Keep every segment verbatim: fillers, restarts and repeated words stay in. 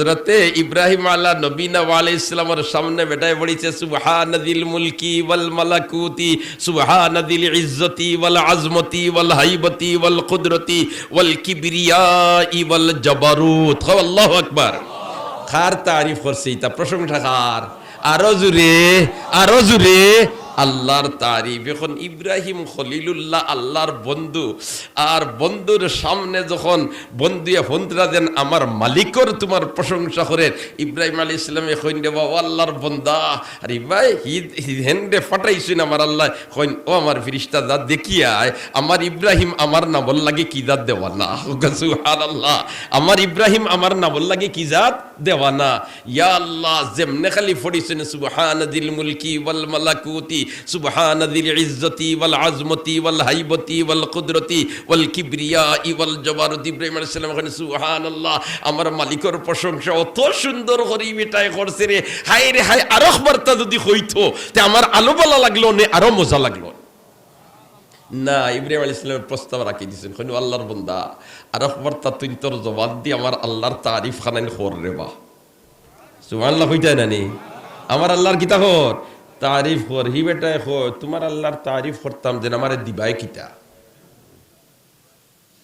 হযরতে ইব্রাহিম আলা নবীনা ওয়া আলাইহিস সালামর সামনে বেটায় পড়ছে, "সুবহানাযিল মুলকি ওয়াল মালাকুতি, সুবহানাযিল ইজ্জতি ওয়াল আজমতি ওয়াল হাইবতি ওয়াল কুদরতি ওয়াল কিবরিয়াই ওয়াল জাবারুত।" কও, "আল্লাহু আকবার।" কার তারিফ করছে ইতা? প্রশংসা কার? আরো জোরে, আরো জোরে। আল্লাহর তারিফ। এখন ইব্রাহিম খলিলুল্লাহ, আল্লাহর বন্ধু, আর বন্ধুর সামনে যখন বন্ধুয়ে ফোনটা দেন, "আমার মালিকর তোমার প্রশংসা করে", ইব্রাহিম আলাইহিস সালামে কইন, "রে বা, ও আল্লাহর বন্দা, আরে ভাই, হি, হি হেনরে পাঠাইছইন আমার আল্লাহ।" কইন, "ও আমার ফিরিস্তা, যা দেখিয়া আয়, আমার ইব্রাহিম আমার নামর লাগি কি জাত দেওয়ানা।" সুবহানাল্লাহ। "আমার ইব্রাহিম আমার নামর লাগি কি জাত দেওয়ানা।" ইয়া আল্লাহ, যেমনে খালি পড়ছইন, "সুবহানাযিল মুলকি ওয়াল মালাকুতি, সুবহানাযিল ইজ্জতি ওয়াল আজমতি ওয়াল হাইবতি ওয়াল কুদরতি ওয়াল কিবরিয়াই ওয়াল জাবারুত।" ইব্রাহিম আলাইহিস সালাম কইন, "সুবহানাল্লাহ, আমার মালিকর প্রশংসা অত সুন্দর করি বেটায় করছে রে। হায় রে হায়, আরক বার্তা যদি কইতো, তে আমার আলো বালা লাগলো নে, আরো মজা লাগলো।" না, ইব্রাহিম আলাইহিস সালামে প্রস্তাব রাখি দিছইন, কইন, "ও আল্লাহর বন্দা, আরক বার্তা তুই তোর জবান দি আমার আল্লাহর তারিফ খানাইন কর রে বা।" সুবহানাল্লাহ কইতায় না নি? "আমার আল্লাহর কিতা কর? তারিফ কর।" হি বেটায় কয়, "তোমার আল্লাহর তারিফ করতাম যেন, আমারে দিবায় কিতা?"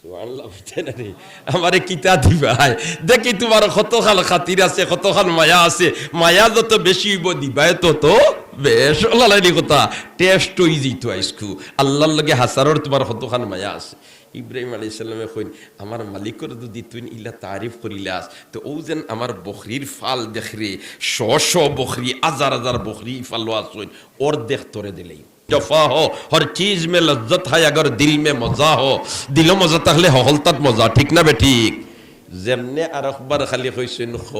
সুবহানাল্লাহ কইতায় না নি? "আমারে কিতা দিবায়? দেখি তোমার কতখান খাতির আছে, কতখান মায়া আছে। মায়া যত বেশি অইবো, দিবায় তত বেশ।" ওলা লাগি কথা, টেস্ট অই যাইতো আইজকু। আল্লাহর লগে হাছারর তোমার কতখান মায়া আছে। ইব্রাহিম আলাইহিস সালামে কইন, "আমার মালিকর যদি তুই ইলা তারিফ করিলাস, তো অউ যেন আমার বকরির ফাল দেখরে, শ শ বকরি, হাজার হাজার বকরি ফালো আছইন, অর্ধেক তোরে দিলাই।" জফা হো, হর চিজ মে লজ্জত হায়, আগর দিল মে মজা হো। দিলো মজা থাকলে হকলতাত মজা, ঠিক না বেঠিক? যেমনে আরকবার খালি কইছইন, "খ",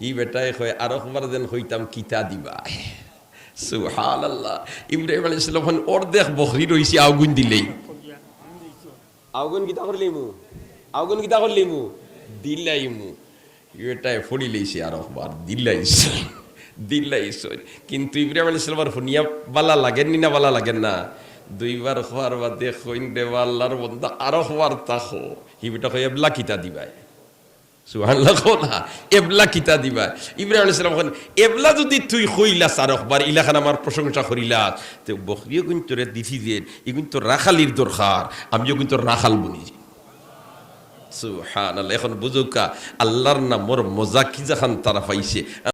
ই বেটায় কয়, "আরকবার যেন কইতাম, কিতা দিবায়?" সুবহানাল্লাহ। ইব্রাহিম আলাইহিস সালাম অখন অর্ধেক বকরি রইছে, আউগুইন দিলাই। আউগুইন কিতা করলিমু? আউগুইন কিতা করলিমু? দিলাইমু। ইটায় পড়ি লইছে আরকবার, দিলাইছে, দিলাইছে। কিন্তু ইব্রাহিম আলাইহিস সালামর হুনিয়া বালা লাগের নি না, বালা লাগের না? দুইবার কওয়ার বাদে কইন, "রে বা আল্লাহর বন্দা, আরকবার তা ক।" হি বেটা কয়, "এবলা কিতা দিবায়?" সুবহানাল্লাহ কও না, "এবলা কিতা দিবায়?" ইব্রাহিম আলাইহিস সালাম কইন, "এবলা যদি তুই কইলাস আরকবার, ইলাখান আমার প্রশংসা করিলাস, তে বকরিও কিন্তু রে দিছি যে, ইগুন তো রাখালির দরকার, আমিও কিন্তু রাখাল বনি যাই।" সুবহানাল্লাহ। এখন বুঝউক্কা, আল্লাহর নামর মজা কি যেখান তারা পাইছে।